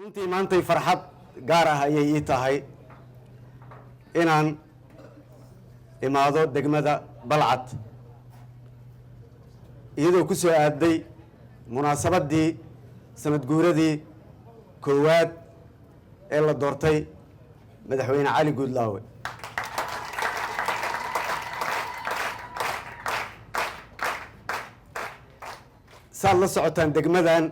Runtii maantay farxad gaar ah ayay ii tahay inaan imaado degmada Balcad, iyadoo ku soo aaday munaasabaddii sanad guuradii koowaad ee la doortay Madaxweyne Cali Guudlaawe. Saad la socotaan, degmadan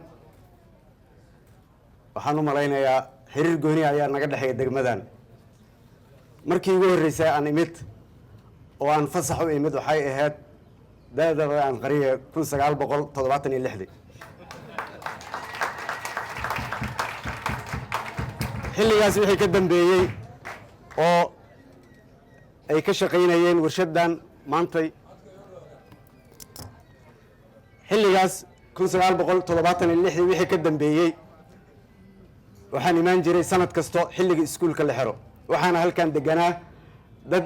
waxaan u malaynayaa xiriir gooni ayaa naga dhexeeya degmadan. Markii ugu horreysay aan imid oo aan fasax u imid waxay ahayd, da'daba aan qariye, 1976-dii. Xilligaas wixii ka dambeeyey oo ay ka shaqaynayeen warshaddan maantay, xilligaas 1976-dii wixii ka dambeeyey, waxaan imaan jiray sanad kasto xilliga iskuulka la xiro. Waxaana halkan deganaa dad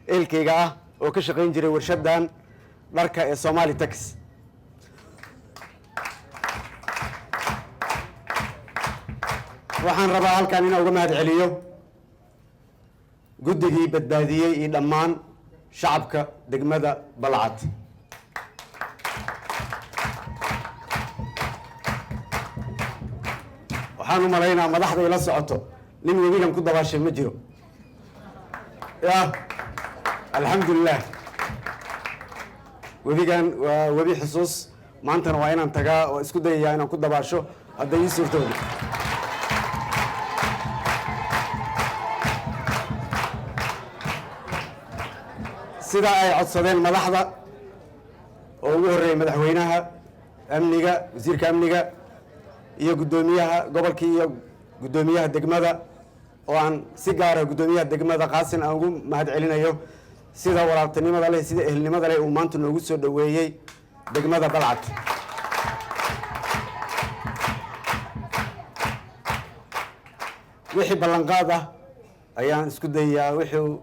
ehelkayga ah oo ka shaqayn jiray warshaddan dharka ee Somali Tex. Waxaan rabaa halkan inaan uga mahad celiyo guddigii badbaadiyey iyo dhammaan shacabka degmada Balcad. Waxaan u malaynaa madaxda ila socoto nin webigan ku dabaashay ma jiro. Ya, alxamdulilah, webigan waa webi xusuus. Maantana waa inaan tagaa oo isku dayayaa inaan ku dabaasho hadday ii suurtooda. Sidaa ay codsadeen madaxda oo ugu horreeyay madaxweynaha, amniga, wasiirka amniga iyo guddoomiyaha gobolkii iyo guddoomiyaha degmada, oo aan si gaara guddoomiyaha degmada Qaasin aan ugu mahad celinayo sida walaaltinimada leh, sida ehelnimada leh uu maanta noogu soo dhoweeyey degmada Balcad. Wixii ballanqaad ah ayaan isku dayayaa, wixii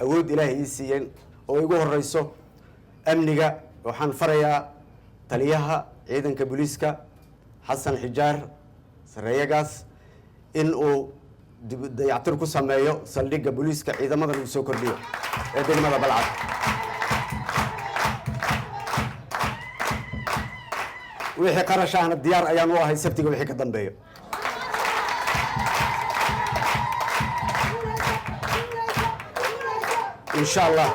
awood Ilaahay ii siiyeen oo igu horeyso amniga. Waxaan farayaa taliyaha ciidanka booliiska, Xasan Xijaar Sareeyagaas, in uu dib dayactir ku sameeyo saldhigga booliiska, ciidamadan uu soo kordhiyo ee degmada Balcad. Wixii qarash ahna diyaar ayaan u ahay Sabtiga wixii ka dambeeyo, insha Allah.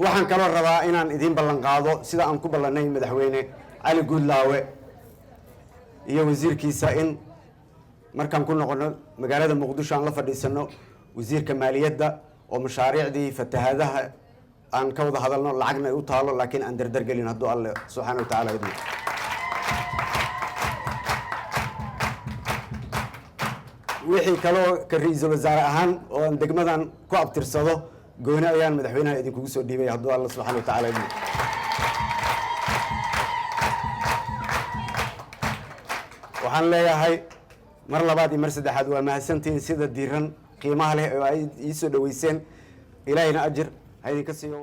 Waxaan kaloo rabaa inaan idiin ballan qaado, sida aan ku ballanay Madaxweyne Cali Guudlaawe iyo wasiirkiisa, in markaan ku noqono magaalada Muqdisho aan la fadhiisano wasiirka maaliyadda oo mashaariicdii fatahaadaha aan ka wada hadalno, lacagna ay u taalo, laakiin aan dardargelin, hadduu Alle subxaana wa tacaala idmo. Wixii kaloo ka ra-iisul wasaare ahaan oo aan degmadan ku abtirsado, gooni ayaan madaxweynaha idinkugu soo dhiibay, hadduu Alla subxana wa tacala idmo. Waxaan leeyahay mar labaad iyo mar saddexaad, waa mahadsantihiin sida diiran, qiimaha leh oo ay ii soo dhaweyseen. Ilaahayna ajir ha idinka siiyo.